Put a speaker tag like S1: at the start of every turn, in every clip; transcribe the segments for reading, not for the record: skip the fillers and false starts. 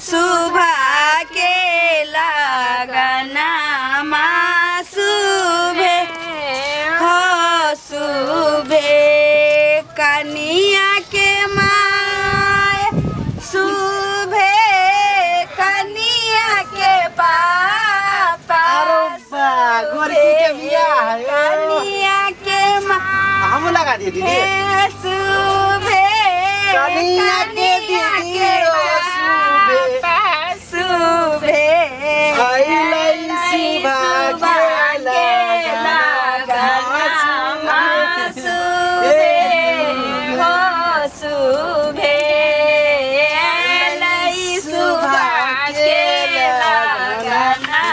S1: सुबह के लगना सुबे हो सुबे कनिया के माय सुबे कनिया के पापा
S2: अरे बा, गोरकी के बियाह है।
S1: कनिया के माय
S2: हमहूँ लगा दिए दीदी
S1: सुबे
S2: कनिया के दीदी ओ सुबे।
S1: सुबे
S2: अइलै सुबह के लगना
S1: सुबे हो सुबे अइलै सुबह के लगना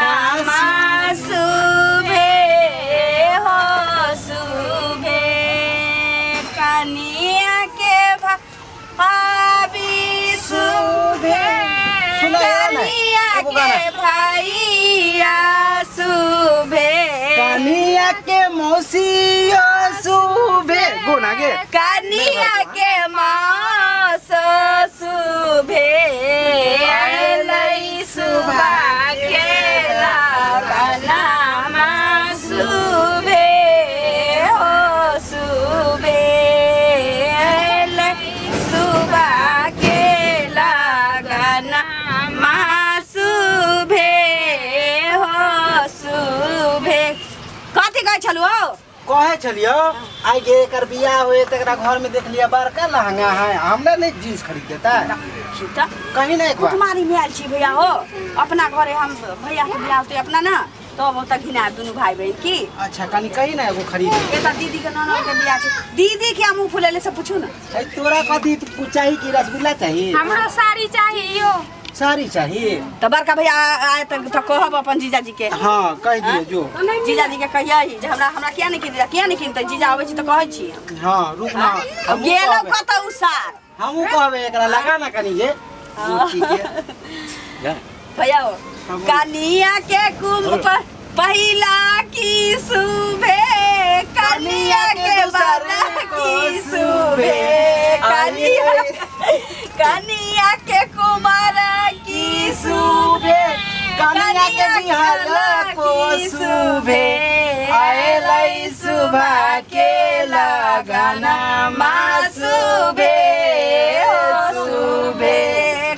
S1: सुबे हो सुबे कनिया के भाभी सुबे
S2: सुना यार ना,
S1: कनिया
S2: एगो गाना।
S1: के भैया सुबे
S2: कनिया के मौसी ओ सुबे गोना गे
S1: कनिया के मास सुबे अइलै सुबह के लगना सुबे हो सुबे अइलै सुबह के लगना सुबे हो सुबे कथी कहै छलु हो
S2: कहे छलियो आइ गे एकर बियाह होए तकरा घर में देख लिया बड़का लहंगा है हमरा नहीं जींस खरीद देता है
S1: तऽ
S2: कहीं नहीं एक बार
S1: कुटमारी में आयल छी भैया हो अपना घरे हम भैया के बियाह होतै अपना ना तब ओतऽ घिनायब दुनू भाई बहिन की
S2: अच्छा कनी कहीं ना एगो खरीद
S1: ए तऽ दीदी के ननद के बियाह छै दीदी के मुँह फुलेले से पूछू ना
S2: अरे तोरा कथी कुछ चाहिए कि रसगुल्ला चाहिए
S3: हमरो साड़ी चाही यो
S2: साड़ी चाहिए
S1: तऽ बड़का भैया आए तऽ कहब अपन जीजाजी के
S2: हाँ कह दिए जो
S1: जीजाजी के कहियै जे हमरा हमरा किया नहीं किन किया नहीं किनतै जीजा अबै छै तऽ कहै छी
S2: हाँ रुक ना हमहूँ
S1: गेलौ
S2: कहबै।
S1: कतऽ उ सार
S2: हमहूँ कहबै एकरा लगा ना कनी जे ठीक है
S1: भैया हो कनिया के कुंभ पर पहिला की सुबे कनिया के बाला की सुबे कनिया कनिया के कुमार की सुबे
S2: कनिया के बिहाला को सुबे आएलै सुबह के लगना
S1: मा सुबे हो सुबे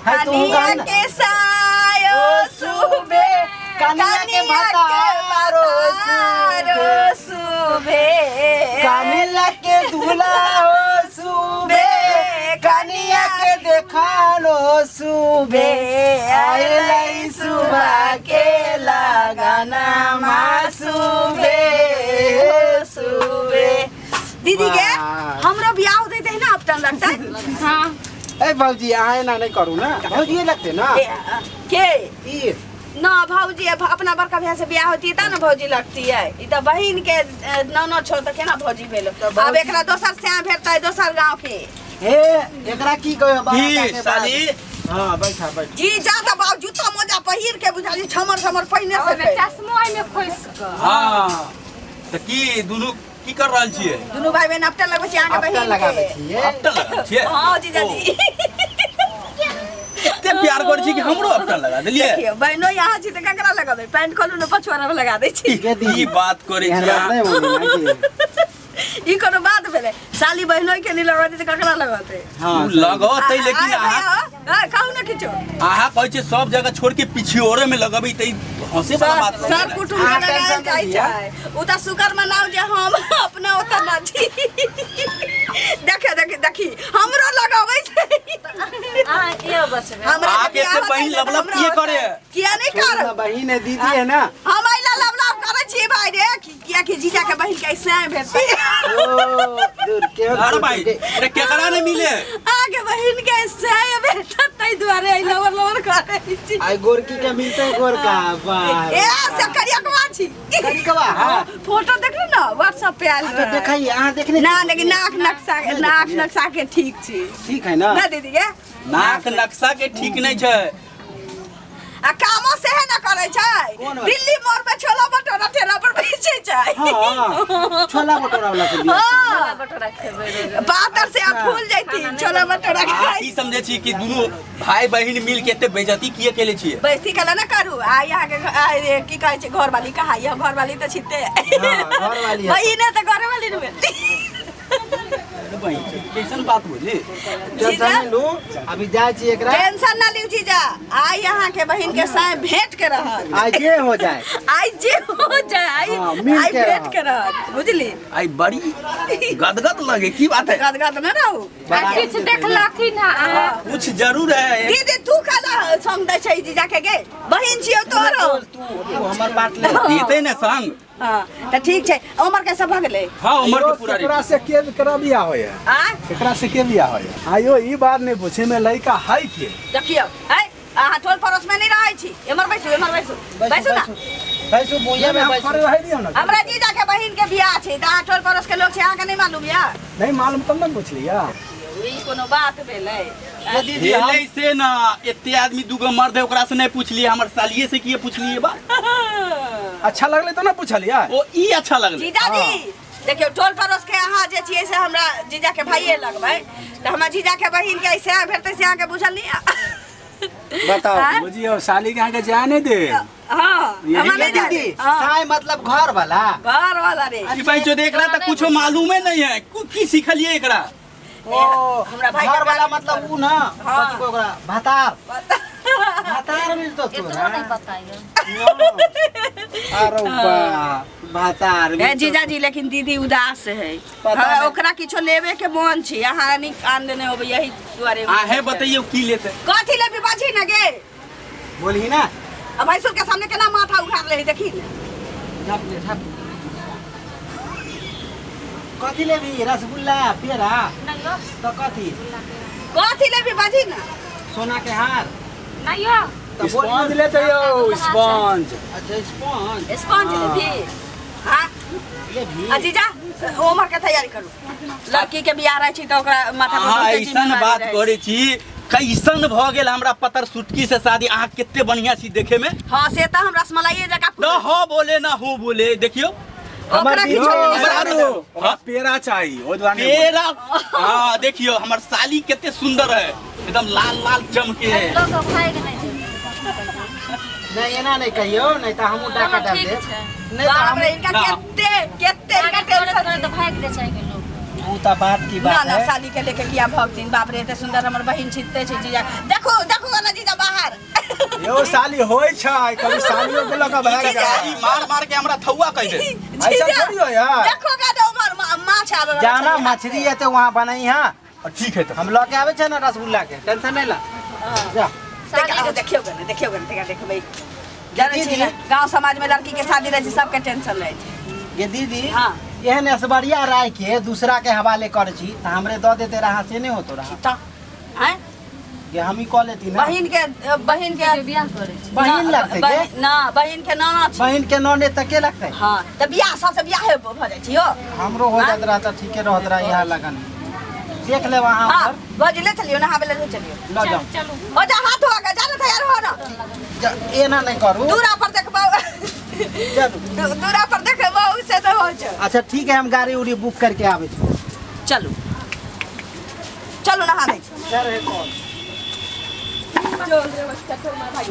S2: है तू
S1: कनिया
S2: गाना।
S1: के सायो सुबे
S2: कनिया के भतारो
S1: भतारो सुबे
S2: कनिया के दूल्हा हो सुबे कनिया के देखालो सुबे आएलै सुबह के लगना मा सुबे
S1: सुबे दीदी के
S2: वाह।
S1: हमरो बियाह होतै तहिना अपटन लगतै
S3: हाँ
S2: ए भौजी अहाँ एना नहीं करू ना भौजी लगते ना
S1: के
S2: ई
S1: न भौजी अब अपना बड़का भैया से बियाह होती तब न भौजी लगती है ई तऽ बहिन के ननद छौ तऽ केना भौजी भेलो
S2: तऽ भौजी-
S1: आब एकरा दोसर श्याम भेटतै दोसर गाँव के
S2: हे एकरा की कहे
S4: की साली
S2: हाँ बैठा बैठा
S1: जी जा तऽ बाप जूता मोजा पहिर के बुझा जी छमर छमर पहिने से
S3: ओहिमे चश्मो एहिमे खोसि कऽ
S4: हाँ तऽ की दुनू की कर रहल छियै
S1: दुनू भाई बहन अपटा लगबै छी अहाँके
S2: अपटा
S1: बहिन
S2: लगाबै
S1: के
S2: छियै
S4: अपटन लगा छियै
S1: हाँ जीजाजी
S4: एते प्यार करै छी कि हमरो अपटन लगा देलियै
S1: देखियौ बहनो यहाँ छी तऽ ककरा लगबै पैंट खोलू ने पछुआरा मे लगा दै छी
S2: के दीदी
S4: की बात करै
S2: एहन
S4: छी
S2: बात
S4: अहाँ?
S2: नहि बोलू ना कि
S1: ई कोनो बात भेलै साली बहनोई के नहीं लगतै तऽ ककरा लगतै
S2: हाँ
S4: उ लगतै लेकिन
S1: आए
S4: अहाँ
S1: भैया, आए, कहू ने किछो
S4: अहाँ कहै छियै सब जगह छोड़ के पिछियोरे में लगबै तऽ ई हंसे वाला बात
S1: सर
S4: नहीं
S1: सर कुटुम्ब के
S2: अहाँ
S1: लगायल
S2: टेंशन
S1: जाइ
S2: नहि लिअ।
S1: छै उ तऽ शुक्र मनाउ जे हम अपना ओतऽ न छी देखे देखी देखी हमरो लगाबै छै
S5: अहाँ किया बचबै
S1: हमरा
S4: अहाँके
S1: जे बियाह
S4: एते बहिन
S1: होतै ने तऽ
S4: लबलब
S1: हमरा
S4: किए
S1: होतै।
S4: करे?
S1: किया नहीं
S2: छोड़ू
S1: कर
S2: ना, बहिन है दीदी है ना
S1: हम अइला लबलब करै छी भाई रे किया कि जीजा के बहिन के ऐसे भेटतै
S2: ओ दूर के
S4: अरे भाई अरे केकरा नहीं मिले
S1: आगे बहिन के ऐसे भेटत ताहि दुआरे अइ लबर लबर करै छी
S2: आई गोरकी के मिलते है गोरका वाह
S1: ए से करियकवा छी
S2: करियकवा, हाँ।
S1: फोटो देखलू ना व्हाट्सएप पे आयल
S2: अच्छा
S1: रहे।
S2: देखिए अहाँ देखने
S1: ना लेकिन नाक नक्शा नाक नक्शा के ठीक छी
S2: ठीक है ना
S1: ना दीदी के
S4: नाक नक्शा के ठीक नहीं छै
S1: आ कामो सेहे ना करै छै।
S2: कोन वाला?
S1: दिल्ली मोड़ पे छोला भटूरा ठेला पर बेचै छै।
S2: हाँ, छोला भटूरा वाला से बियाह।
S1: हाँ,
S5: बटोरा खेबै रोज।
S1: पातर से आप फूल जैती छोला भटूरा
S4: अहाँ
S1: खाइ।
S4: की समझै छी कि दुनू भाई बहिन मिल के एते बेइज्जती किए केले छियै?
S1: बेइज्जती कला ना करू। आ यहाँ के की कहै छै घरवाली कहा यह घरवाली तऽ छिते।
S2: हाँ, घरवाली है।
S1: बहिने तऽ घरवाली ने भेल।
S4: बहिन कैसन बात बोली?
S2: टेंशन नहीं लू, अभी जाइ छी एकरा।
S1: टेंशन ना लिउ जीजा, आई यहाँ के बहिन के साय भेंट के रहत।
S2: आज जे हो जाए।
S1: आई जे हो जाए, आई
S2: हाँ, मिल
S1: आई
S2: के
S1: भेंट
S2: रहत।
S1: के रहत, बुझली?
S4: आई बड़ी गदगद लगे, की बात है?
S1: गदगद न रहू।
S2: बड़ा
S3: किछु देखलखिन हँ अहाँ?
S4: कुछ जरूर है।
S1: दीदी तू काला संग दै छै जीजा के गे? बहिन छियौ तोरो।
S2: तू तू हमर बात ले।
S4: देते ने संग।
S1: हाँ तऽ ठीक छै। उमर कैसे भऽ गेलै?
S4: हाँ उमर के पूरा
S6: एकरा से के केकरा बियाह होय है?
S1: आ
S6: एकरा से के बियाह होय है? आयो ई बात नहीं पूछे में लड़का है के?
S1: देखियौ है अहाँ टोल पड़ोस में नहीं रहै छी। एमर बैसू, एमर बैसू, बैसू ना।
S2: बैसू भुइया में
S6: हम
S2: बैसू।
S6: करे रहे दियो ना।
S1: हमरा जीजा के बहिन के बियाह छै तऽ अहाँ टोल पड़ोस के लोग छै, अहाँके नहीं मालूम या?
S6: नहीं मालूम तब ना पूछलिया।
S1: ई कोनो बात भेलै?
S2: ये दीदी हम
S4: भेलै से ना, एते आदमी दूगो मर्द है ओकरा से नहीं पूछलिए, हमर सालिए से किए पूछलिए बा?
S6: अच्छा लगलै तो ना पूछलिया।
S4: ओ ई अच्छा लगलै।
S1: जीजा जी देखियौ टोल पड़ोस के अहाँ जे छियै से हमरा जीजा के भाइये लगबै, तऽ हमरा जीजा के बहिन के ऐसे भेटतै से अहाँके बुझल नहीं?
S2: बताओ।
S1: आँय?
S6: बुझियौ साली के अहाँके जाय नहीं दे।
S1: हाँ,
S6: यही
S1: हमरा नहीं जाने।
S2: दीदी
S1: हाँ,
S2: साय मतलब घर वाला।
S1: घर वाला रे।
S4: ई भाई जो देख रहा था कुछो मालूमे नहीं है, की सिखलिए एकरा?
S2: ओ
S1: हमरा भाई
S2: घर
S1: के
S2: वाला
S1: गाड़ी
S2: मतलब ऊ ना।
S1: हाँ।
S2: कथी को ओकरा भातार। भातार मिलतो
S5: एतबो
S2: तोरा।
S5: नहीं पता यौ।
S2: अरे बा भातार
S1: ए
S2: मिलतो।
S1: जीजा जी लेकिन दीदी उदास है।
S2: पता
S1: हाँ,
S2: नहीं।
S1: ओकरा किछो लेबे के मन छै, अहाँ नहीं आन देने होबै यही दुआरे।
S4: आहे बतैयौ की लेते?
S1: कथी लेबी बाजी ना गे?
S2: बोलही ना।
S1: आ भैंसुर के सामने केना माथा उघार ले देखी ने।
S2: झाप ले झाप। कथी लेबी? रसगुल्ला पेड़ा?
S3: नहीं यौ।
S2: तो कथी?
S1: कथी लेबी बाजी ना?
S2: सोना के हार।
S3: नहीं यौ।
S2: तो बोल
S6: स्पॉन्ज लेते यौ, स्पॉन्ज।
S2: अच्छा स्पॉन्ज।
S1: स्पॉन्ज लेबी? हाँ
S2: लेबी।
S1: आ जीजा उमर के तैयारी करू, लड़की के बियाह रहै छै तऽ ओकरा माथा पर
S4: अहाँ
S1: बहुते
S4: ऐसन
S1: जिम्मेदारी
S4: बात
S1: रहै छै।
S4: करै छी, कैसन भऽ गेल हमरा पतर सुटकी से शादी? अहाँ कते बढ़िया छी देखे में।
S1: हाँ से तऽ हम रसमलाइए जकाँ
S4: न हो बोले ना हो बोले, देखियो
S1: ओकरा
S2: दीदी-
S1: किछो
S6: यौ,
S1: नहीं
S4: हमरा-
S6: ओकरा पेड़ा चाहिए, ओहि दुआरे नहीं
S4: पेड़ा। हाँ देखियो हमर साली कते सुंदर है, एकदम लाल लाल चमके है।
S5: लोग भागि नहि जेतै।
S2: नहीं एना नहीं कहियो, नहीं तो हमहूँ डाका
S5: चलो
S2: डाल
S5: ठीक
S2: देब।
S5: छै।
S2: नहीं तो
S1: बाप
S2: हम
S1: रे इनका
S4: ना।
S1: केते केते इनका
S5: आगे करैत
S1: टेंशन
S5: करैत भागि जाइ छै आइके लोग।
S2: ऊ तो बात की
S1: ना
S2: बात
S1: ना
S2: है।
S1: साली के लेके किया भगथिन? बाप रे एते सुंदर हमर बहिन छिटते छै जीजा। देखू देखू ना जीजा बाहर।
S6: यौ साली होय छै, कभी सालियो के लऽ कऽ भागि
S4: साली
S6: जाइ।
S4: मार मार के हमरा थौआ कह दे।
S6: ऐसा
S1: जीजा
S6: थोड़ी हो यार।
S1: देखो का दो उमर माछ आबे वाला
S2: जाना
S1: छै।
S2: मछली है तो वहाँ बनाई। हाँ
S4: ठीक है तो
S2: हम लऽ के आबै छै ना रसगुल्ला के, टेंशन नहीं ला। जा
S1: देखियौ देखियौ गने, देखियौ गने, देखियौ देखबै। जानै छी
S2: दीदी।
S1: ने, गांव समाज में लड़की के शादी रहै छै सबके टेंशन रहै छै।
S2: ये दीदी।
S1: हाँ।
S2: एहन ऐश्वर्या राय के दूसरा के हवाले कर छी त हमरे दऽ देते रहा से नहीं होतो रहा।
S1: तऽ आँय
S2: ये हम ही कऽ लेती ना।
S1: बहिन के बहिन के
S5: बियाह करै छै।
S2: बहिन लगतै के?
S1: ना बहिन के नाना छै।
S2: बहिन के नने त के लगतै?
S1: हाँ तऽ बियाह सबसे बियाह भऽ जाइ छै यौ।
S2: हमरो हो जात रहा त ठीके रहत रहा यहाँ लगन। देख लेब अहाँ
S1: हाँ
S2: पर।
S1: भौजी ले चलियो, नहाबे ले चलियो।
S2: लऽ जाओ।
S3: चलू
S1: हो जा हाथ धोआ के जा ना तैयार हो ना।
S2: एना नहीं करू।
S1: दूरा पर देखबौ।
S2: चलू।
S1: दूरा पर देखबौ से तऽ होइ छै।
S2: अच्छा ठीक है, हम गाड़ी उड़ी बुक करके आबै छी।
S1: चलू चलू नहा दै छी।
S2: चल रे कॉल।
S1: चल रे बच्चा, चल मार भाई।